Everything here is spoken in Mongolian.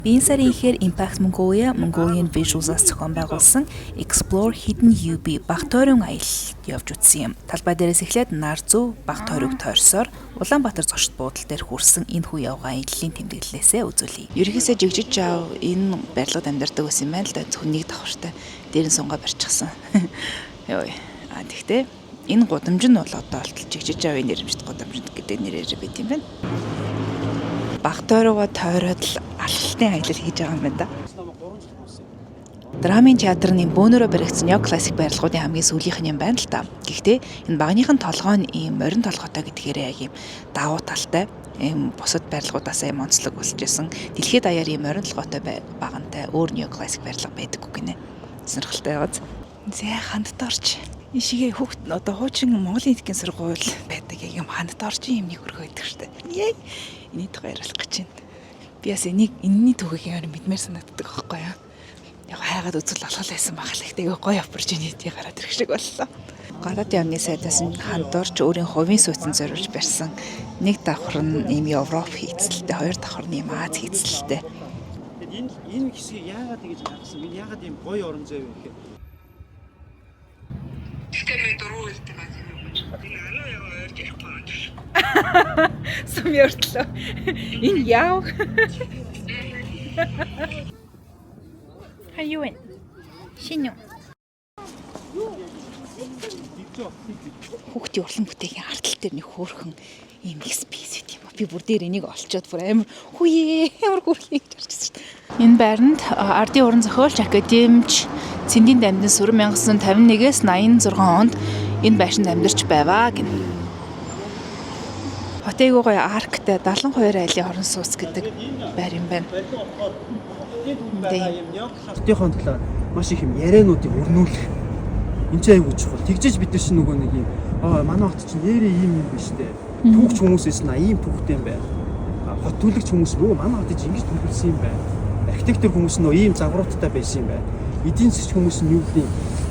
Биеийн сарын эхээр Impact Mongolia Mongolian Visuals-аас зохион байгуулсан Explore Hidden UB Баг тойрон аялал явж үзсэн юм. Талбай дээрээс эхлээд нар зүү Баг тойрог тойрсоор Улаанбаатар зочид буудал дээр хүрсэн энэ хүү явган аяллаа тэмдэглэлээсээ үзүүлье. Ерөнхийдөө жигжиж жав энэ барилгад амьдардаг байсан юм байна л да. Зөвхөн нэг давхартай дээр нь сунгаа барьчихсан. Йой. А тэгтээ энэ гудамж нь бол одоо болтол жигжиж жавын нэрмжит гудамж гэдэг нэрээр байт юм байна. Баг тойрогоо тойроод л алхалтын аялал хийж байгаа юм байна да. Драмын театр нь бөөнөрөө баригдсан неоклассик барилгуудын хамгийн сүүлийнх нь юм байна л та. Гэхдээ энэ багных нь толгой нь ийм морин толгойтой гэдгээр яг ийм давуу талтай ийм бусад барилгуудаас ийм онцлог болж исэн. Дэлхийд даяар ийм морин толгойтой багантай өөр неоклассик барилга байдаггүй гинэ. Сонирхолтой байгааз. Зэ хандд орч. Ишигээ хүүхд нь одоо хуучин Монголын эдгийн сургууль байдаг яг юм хандд орчин юм нэг хөргөө байдаг штэ. Яй. Эний тухай яриулах гэж байна. Би бас энийг энэний түүхийг ямар мэдмээр санагддаг байхгүй юу? Яг хайгаад үзэл болох л байсан байх л их тэгээ гоё opportunity гараад ирэх шиг боллоо. Гадаад яамны сайдаас нь хандорч өөрийн хувийн сууцанд зориулж барьсан нэг давхар нь ийм Европ хийцэлтэй, хоёр давхар нь ийм Ази хийцэлтэй. Тэгэд энэ хэсгийг яагаад ингэж гаргасан? Энэ яагаад ийм гоё орон зай вэ гэхээр Тэгэхээр би дөрөв хэлтэй байна. Энэ анаа яа ойрж ярихгүй юм. Сүм ёртлоо. Энэ яав. Хаюун. Шинэ. Хүүхдийн урлан бүтээхийн артал дээр нэг хөөрхөн ийм их space байт юм ба. Би бүр дээр энийг олчоод бүр амар хүүе амар хөөрхөн гэж харчихсан шүү дээ. Энэ байранд ардын уран зохиолч, академич Цэндийн дамдын сүрэн 1951-ээс 86 онд энэ байшинд амьдарч байваа гэнэ. Хотын айгүй гоё арктай 72 айлын орон сууц гэдэг байр юм байна. Хотын түүх байгаа юм неокласс хотынхон талаар маш их юм яриануудыг өрнүүлэх. Энд чинь айгүй чухал. Тэгжээж бид нар чинь нөгөө нэг юм аа манай хот чинь нэрээ ийм юм биш үү? Түүхч хүмүүсээс нь ийм түүхтэй юм байна. Хот төлөгч хүмүүс нөө манай хотыг ингэж төлөвлөсөн юм байна. Архитектор хүмүүс нөө ийм загваруудтай байсан юм байна. Эдийн засгч хүмүүс нь юу гэдэг